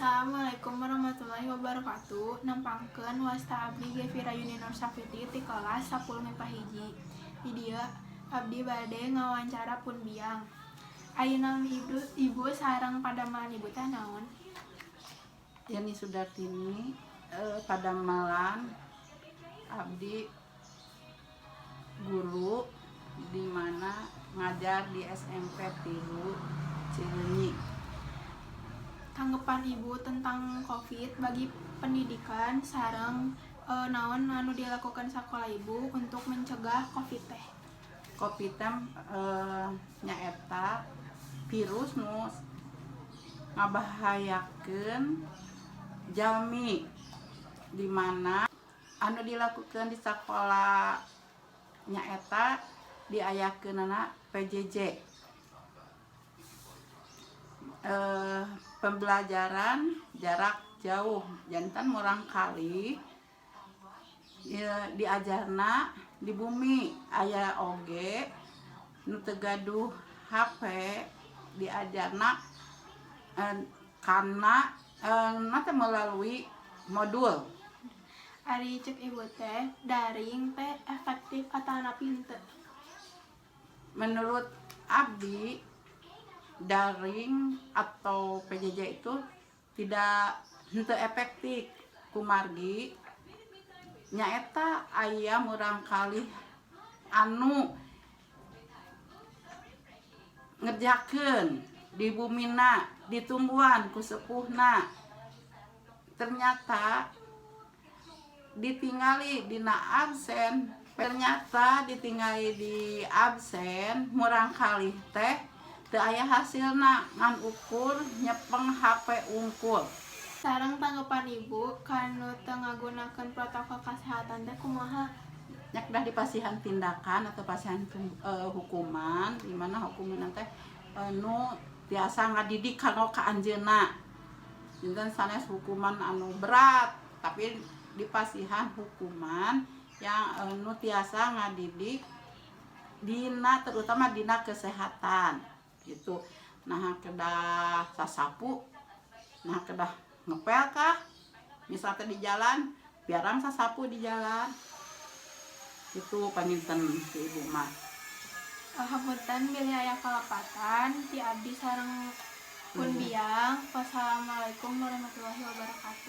Assalamualaikum warahmatullahi wabarakatuh. Nempangkeun, wasta abdi Gevira Yuni Nur Safitri ti kelas 10 MIPA 1. Di dieu abdi bade ngawancara pun biang. Ayeuna ibu, ibu sareng padamelan ibu teh naon? Yani Sudartini, padamelan abdi guru di mana ngajar di SMP 3 Cileunyi. Tanggapan ibu tentang COVID bagi pendidikan sareng naon anu dilakukan sekolah ibu untuk mencegah COVID teh? Covid teh nyaeta virus nu ngabahayakeun jalmi, di mana anu dilakukan di sekolah nyaeta diayakeunana PJJ, pembelajaran jarak jauh, janten murangkalih ya, diajarna di bumi. Aya oge nu teu gaduh HP, diajarna kana nanti melalui modul. Ari cek ibu teh, daring teh efektif atanapi henteu? Menurut abdi, daring atau PJJ itu tidak henteu efektif, kumargi nyaeta aya murangkalih anu ngerjakeun di bumina, ditungguan ku sepuhna. Ternyata ditinggali dina absen, ternyata ditinggali di absen murangkalih teh teu aya hasilna, ngan ukur nyepeng HP wungkul. Sareng tanggapan ibu kanu teu ngagunakeun protokol kesehatan teh kumaha? Nya kedah dipasihan tindakan atau pasihan hukuman, di mana hukuman teh nu tiasa ngadidik kanggo ka anjeunna. Janten sanes hukuman anu berat, tapi dipasihan hukuman yang nu tiasa ngadidik dina, terutama dina kesehatan gitu. Nah, kedah sasapu, nah kedah ngepel kah misalnya di jalan, biarang sasapu di jalan itu. Panginten si ibu mah. Hapunten bilih aya kalepatan ti abdi sareng pun biang. Wassalamualaikum warahmatullahi wabarakatuh.